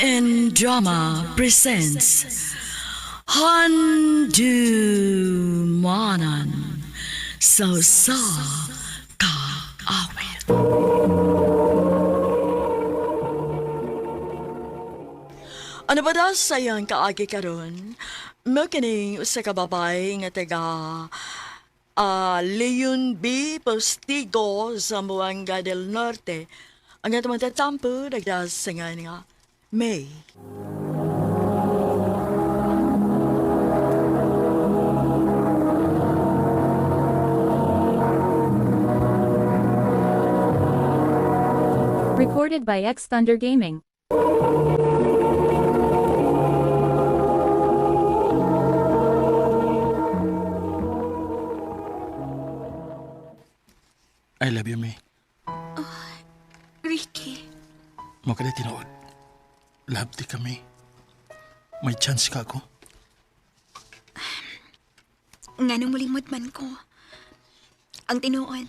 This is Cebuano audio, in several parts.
MN Drama presents Handu Manan So Sa Kaawit. Ano ba daw sayang kaagi karon? Mo kining usa ka babae nga taga Leon B. Postigo, Zamboanga del Norte. Ang atong tatampo, nagdasingan nga May. Recorded by X Thunder Gaming. I love you, May. Ricky, Mo ka tinuod. Love di kami. May chance ka ako. nga nung mulimod man ko. Ang tinuod,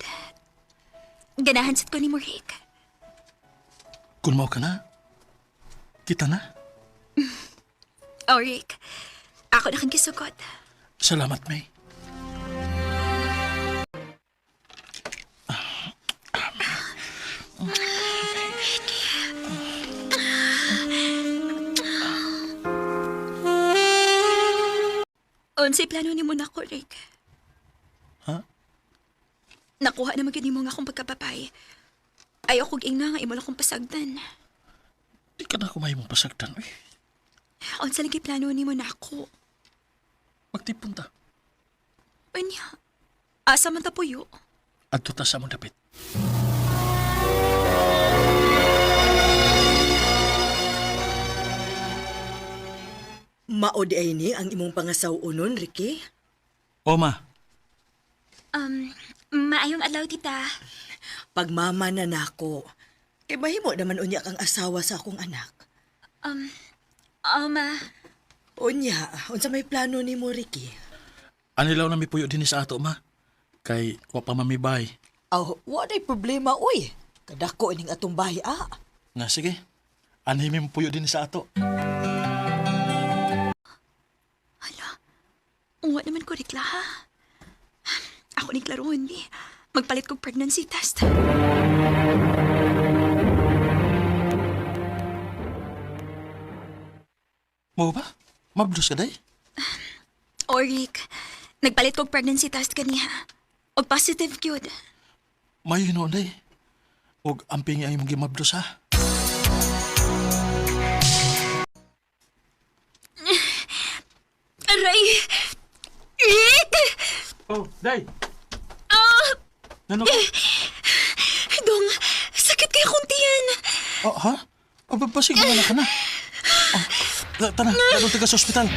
ganahan sad ko ni Rick. Kung mao ka na, kita na. Oh, Rick, ako na kang gisugot. Salamat, May. Unsay plano nimo nako, Rick? Ha? Nakuha na magyud nimo nga akong pagkapapay. Ayaw kog ingna nga imo lang akong pasagdan. Di ka na kumain mong pasagdan. Uy, Unsa lagi plano nimo nako? magtipon ta. Unya, asa man ta puyo? Adto ta sa among dapit. Mao di ay ni ang imong pangasaw-unon, Ricky? O, ma. Maayong adlaw, tita. Pagmama na nako. Kay mahimo naman unya kang asawa sa akong anak. Oh, ma. Unya, unsa may plano nimo, Ricky? Anilaw na mi puyo din sa ato, ma. Kay wa pa mamibay. Aw, wa day problema uy. Kadako ining atong bahay ah. Na sige. Anhi mi puyo din sa ato. Hala, uwa naman ko, Rick, ha? Ako ni klarohon, di. Magpalit kog pregnancy test. Mo ba? Mabdos ka day? O, Rick, nagpalit kog pregnancy test kaniya. Og positive gyud. Mayo hinuon day. Og amping ang imong gimabdos ha. Aray! Rick! Oh, day. Nano ka? Dong, sakit kayo kong tiyan. Oh, ha? Oh, basig naman na ka na. Oh, tara, tara taga sa ospital.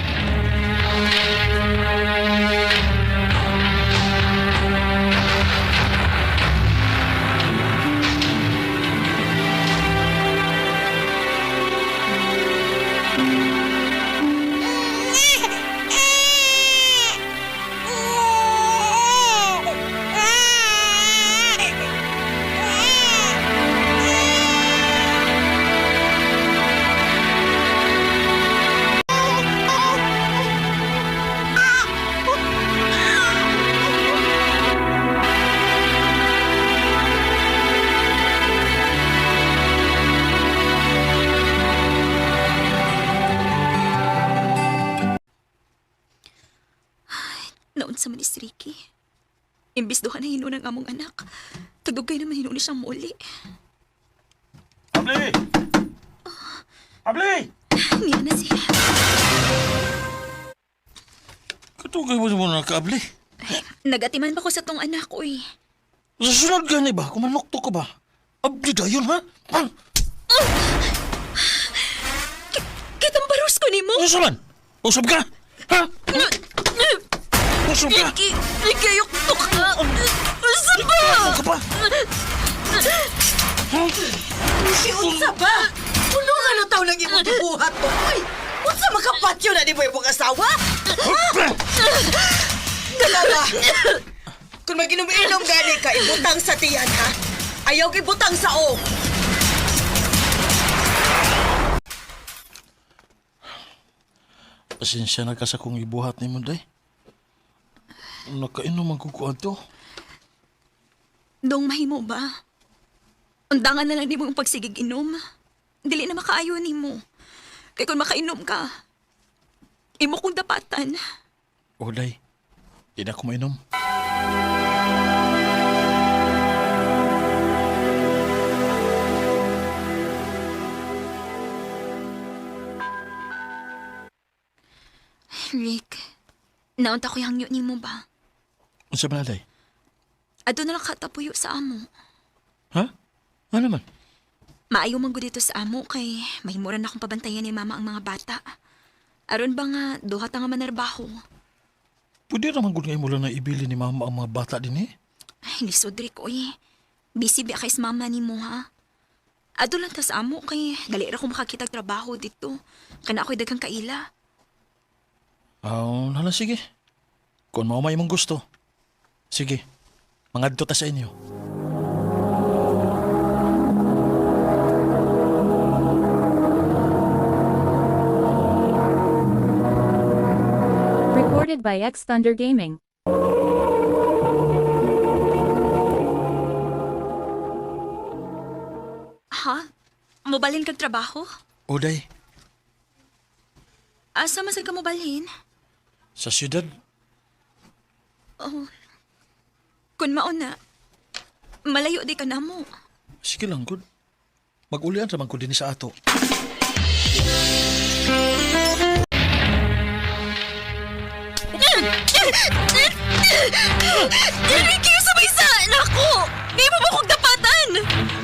Naunsa man ni si Ricky. Imbis duha na hinuon ang among anak. Tagugay naman hinuon siyang muli. Abli! Abli! Niya na siya. Katugay mo mo na ka, Abli. Nagatiman pa ko sa tong anak, uy. Sa sunod gani ba? Kumanokto ka ba? Abli dayon, ha? Ah, Kitang baros ko nimo. Unsa man? Usab ka? Ha? Usab ka? Ricky, Ricky, ayok to ka. Unsa ba? Ano ka pa? Ha? Ricky, unsa ba? Puno nga na taon ang imong gibuhat to. Uy, unsa makapatyo na nimo imong asawa? Dalawa. Kung maginom-inom gani ka, ibutang sa tiyan ha. Ayaw ibutang sa o. Pasensya na ka sa kong ibuhat ni mo, day. Nakainom ang kukuha to. Dong mahimo ba? Undangan na lang nimo ang pagsigig inom. Dili na makaayo nimo. Kay kung makainom ka, imo kong dapatan. O, day. Di na ako mainom. Rick, naunta ko yung hangyo nimo ba? Unsa man na, day? Adto na lang katapuyo sa amo. Ha? Ano man? Maayo man gud dito sa amo kay mahimuran akong pabantayan ni mama ang mga bata. Aron ba nga duha ta nga manarbaho? Pwede naman gud nga imo lang na ibili ni mama ang mga bata din eh. Ay, lisod Rick, oy. Busy ba kay sa mama nimo ha? Adto lang ta sa amo kay dali ra ko makakita og trabaho dito. Kana ako'y daghang kaila. Ah, hala sige. Kung mao may imong gusto. Sige. Mangadto ta sa inyo. Recorded by X Thunder Gaming. Ha? Mobalhin kag trabaho? O, day. Asa man sad ka mobalhin? Sa syudad, Oh. Kun mao na, malayo di ka na mo. sige lang gud. Mag-ulian ra man ko dinhi sa ato. Ricky, sabay sa nako! Di mo ba kong dapatan?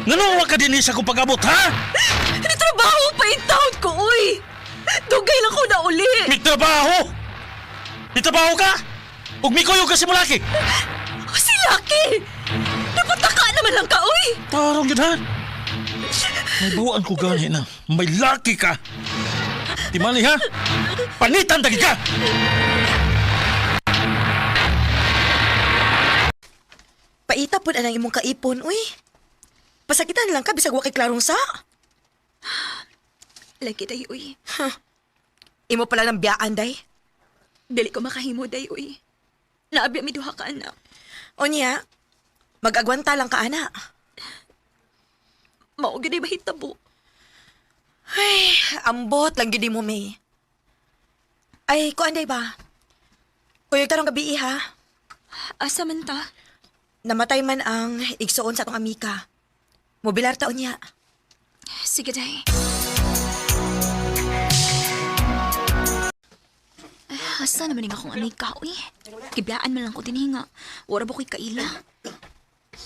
Ngano wa ka dinhi sa akong pag-abot, ha? Trabaho pa in town ko, uy! Dugay lang ko na uli! Mitrabaho! Mitrabaho ka? Ug mikuyog ka si mulaki. Oh, si Lucky! Napataka naman lang ka, uy! Tarong yun, ha? May buwan ko gani na. May laki ka. Di mali, ha? Panitan tagi ka! Paita pud anang imong kaipon, uy. Pasakitan lang ka bisag wa kay klarong sa. Lagi, day, uy. Imo pala ng biyaan, day. Dili ko makahimo, day, uy. Naabya mi duha ka, anak. Unya, mag-agwanta lang ka, ana. Mao gyud ay mahitabo. Ay, ambot lang gyud mo, May. Ay, kuan day ba? Kuyog tarong gabi, ha? Asa man ta? Namatay man ang igsuon sa atong amika. Mobilar taon niya. Sige, day. Ay, asa naman nga akong amika, uy. Kiblaan man lang ko dinhi nga. Wala ba ko'y kaila?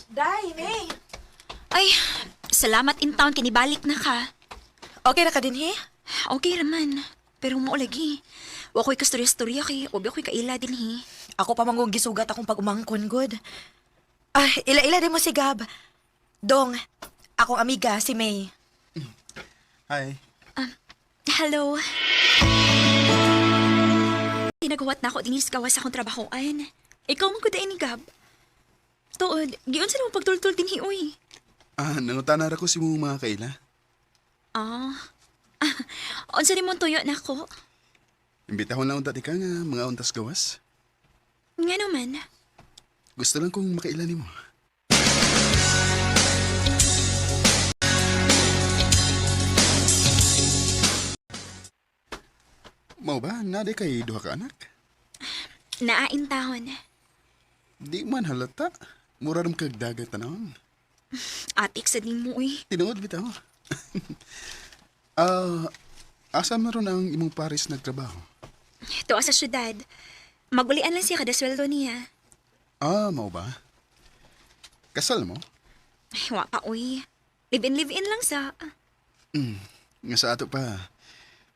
Day, May. Ay, salamat in town kinibalik na ka. Okay ra ka din, he? Okay raman. Pero mao lagi. Wa ko'y kastorya-storya kay wa ba ko'y kaila dinhi. Ako pa manggong gisugat akong pag-umangkon, good. Ay, ila-ila din mo si Gab. Dong, akong amiga, si May. Hi. Hello. Tinagawat na ako dinhi sa gawas akong trabahoan. Ikaw man gud ni Gab. Tuod, giun sa nimo pagtultol dinhi uy. Ah, nangutana ra ko si mong mga kaila. Ah. Unsa nimo tuyo nako? Imbitahon lang unta ti ka nga mga untas gawas. Nga naman. Gusto lang kong makaila nimo. Mao ba? Nade kay duha ka anak? Naain tahon. Di man halata. Mura ram kag dagat tanawon. Atik sa nimo uy. Tinuod bitaw. Ah, asa man ron ang imong pares nagtrabaho? Tuwa sa syudad. Magulian lang siya kada sweldo niya. Ah, mao ba? Kasal mo? Ay, wa pa uy. Live-in live-in lang sa. Nga sa ato pa,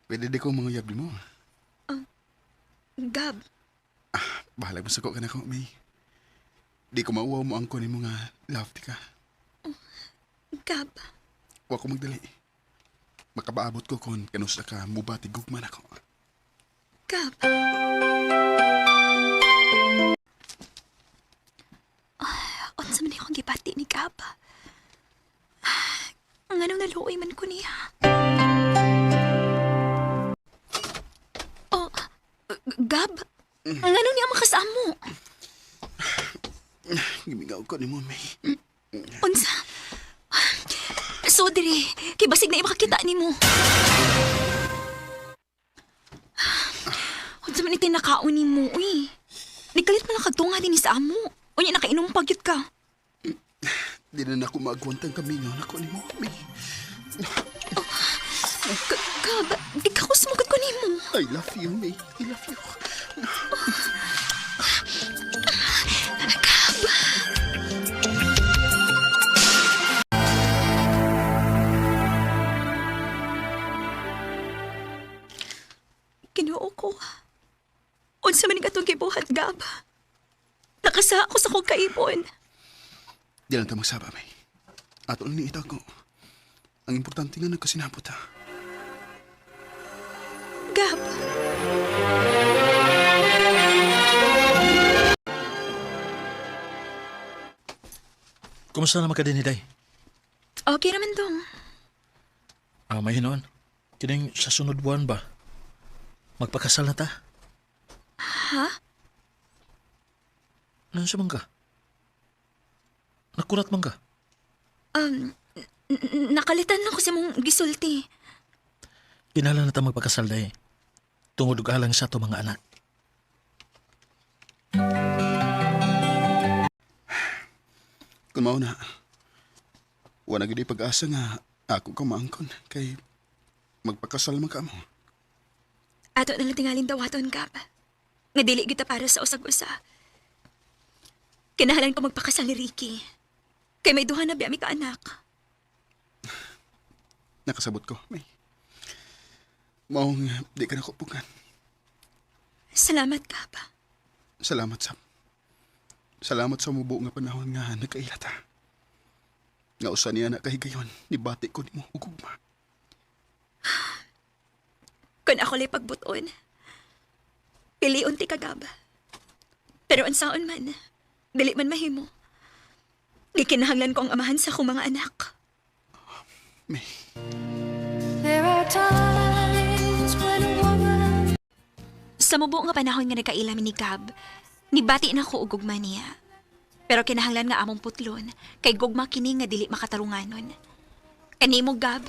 pwede di ko manguyab nimo. Gab, Bahala mo suko ka na ko, May. Di ko mauwaw mo ang kunin mo nga love ti ka. Gab. Wa ko magdali. Makabaabot ko kon kanusa ka mubati gugman ako. Gab. Ah, unsa man akong gibati ni Gab? Ah, Nganong naluoy man ko niya. Oh. Gab, ngano niya makasamo? Gimingaw ko nimo, May. Unsa? So diri, kay basig na makakita nimo. Unsa man iti nakaon nimo, uy. Nikalit man lang kagtunga din sa amo. Unya nakainom pa gyud ka. Di na nako maagwantang kamingaw nako nimo, May. Gab, di ka ko sumugod ko nimo. I love you, May. I love you. Gab! Ginoo ko. Unsa man atong gibuhat, Gab? Nakasa ako sa kong kaipon. Di lang ta magsaba, May. Ato lang ni itago. Ang importante nga nagkasinapot, ha. Gab! Kumusta naman ka din, Hiday? Okay naman dong. Ah, may hinoon. Kining sa sunod buwan ba? Magpakasal na ta? Ha? Nansa man ka? Nakurat man ka? Nakalitan lang ko sa mong gisulti. Kinahanglan na ta magpakasal day. Tungod og alang sa ato mga anak. Kung mao na, wala gid pag-asa nga ako ka maangkon kay magpakasal man ka mo. Ato na lang tingalin dawaton, Gab. Nga dili kita para sa usag-usa. Kinahalan ko magpakasal ni Ricky. Kay may duha na biya mi ka anak. Nakasabot ko, May. Maong di ka nakupugan. Salamat, Gab. Salamat sa Salamat sa mubo nga panahon nga nagkaila ta. Nga usa niya na kahigayon, nibati ko nimo og gugma. Kun ako lay pagbuton. Piliun ti ka, Gab. Pero unsaon man, dili man mahimo. Gikinahanglan ko ang amahan sa akong mga anak. May, There are times when a woman Sa mubo nga panahon nga nagkaila mi ni Gab, nibati na ko og gugma niya. Pero kinahanglan nga among putlon, kay gugma kini nga dili makatarunganon. Kanimo Gab,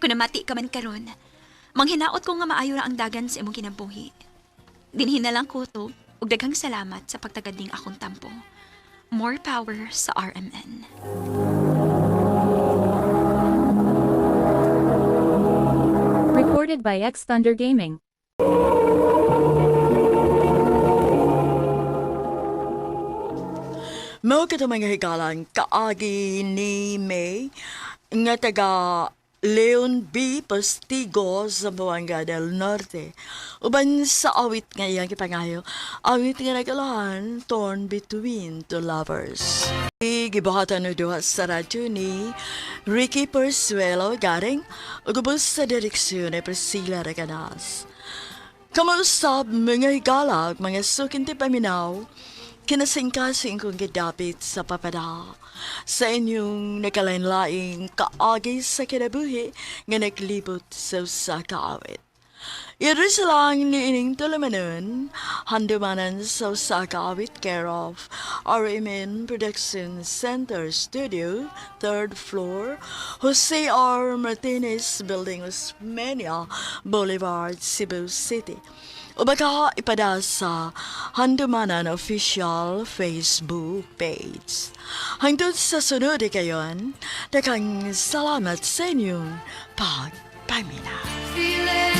kun namati ka man karon, manghinaot ko nga maayo ra ang dagan sa imong kinabuhi. Dinhi na lang ko to, ug daghang salamat sa pagtagad ning akong tampo. More power sa RMN. Recorded by X Thunder Gaming. Mao kato mga higalan kaagi ni May nga taga Leon B. Postigo, Zamboanga del Norte. Uban sa awit nga iyang gipangayo, awit nga nagalahan, Torn Between Two Lovers. Gibuhatan og duha sa radyo ni Ricky Persuelo Garing ug ubos sa direksyon ni Priscilla Reganas. Kamusta mga higalag, mga sukinti paminaw, kinasingkasing kong gidapit sa papada sa inyong nakalain-laing kaagi sa kinabuhi nga naglibot sa usa ka awit. Iris lang ni ining tulamanon, handumanan sa usa ka awit care of RMN Production Center Studio, third floor, Jose R. Martinez Building, Osmeña Boulevard, Cebu City. O baka ipada sa Handumanan Official Facebook page. Hangtod sa sunod kayon, daghang salamat sa inyong pagpaminaw. feeling.